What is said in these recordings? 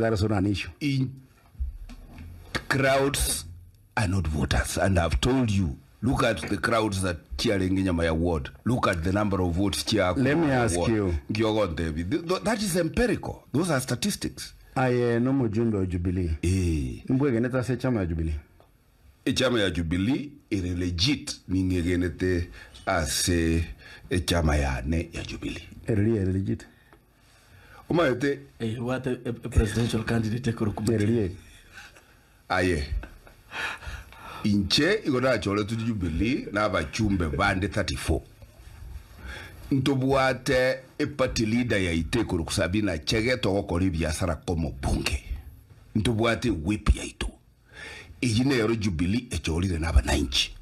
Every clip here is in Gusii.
That is not an issue. In crowds are not voters and I've told you look at the crowds that chiarenge nyama ya ward look at the number of votes chia Let me ask you. ngiogontebi that is empirical those are statistics Aye nomojumbe o Jubilee. eh Mbwegenete ase echama ya Jubilee. Echama ya Jubilee ere legit ning'egenete ase echama yane ya Jubilee. Ere ere legit. Omanyete Ebwate e presidential candidate ekorokwa Ere Matiang'i. ere. aye inche igo nachoretwe Jubilee na abachumbe bande 34 ntobwate eparty leader yaito ekorokwa Sabina Chege togokora ebiasara komo bunge ntobwate whip yaito Eyio nero Jubilee echorire nabananchi.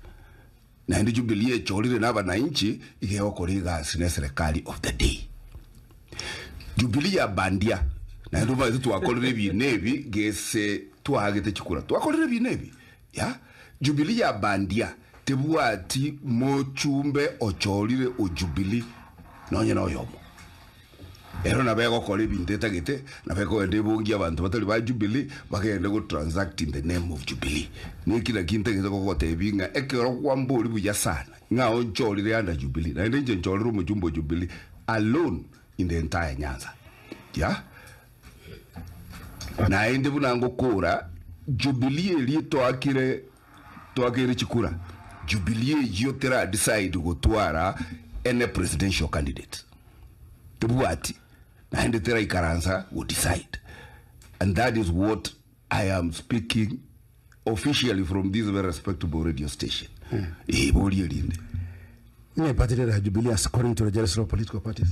Naende Jubilee echorire nabananchi iga egokora egasi ne serikali of the day. Jubilee ya bandia naende omanyete twakorire ebina ebi gese twaagete chikura twakorire ebina ebi ya Jubilee ya bandia tebwati mochumbe ochorire o Jubilee nonye na oyomo. Ero nabo egokora ebinto etagete, nabo ekogenda ebongie abanto batari ba Jubilee, bagende go transact in the name of Jubilee. Neki naki ntagete gogotebia ng'a ekero kwamboria buya sana, ng'a onchorire under Jubilee, naende inche nchorire omochumba o Jubilee alone in the entire Nyanza. Yeah. Naende buna ngokora, Jubilee eria toakire toakeire chikura, Jubilee eyio tera decide gotwara any presidential candidate. Tebwati, naende teraikaransa go decide. And that is what I am speaking officially from this very respectable radio station. Eh, boria erinde. Ng'a eparty leader ya Jubilee as according to the Jerusalem political parties.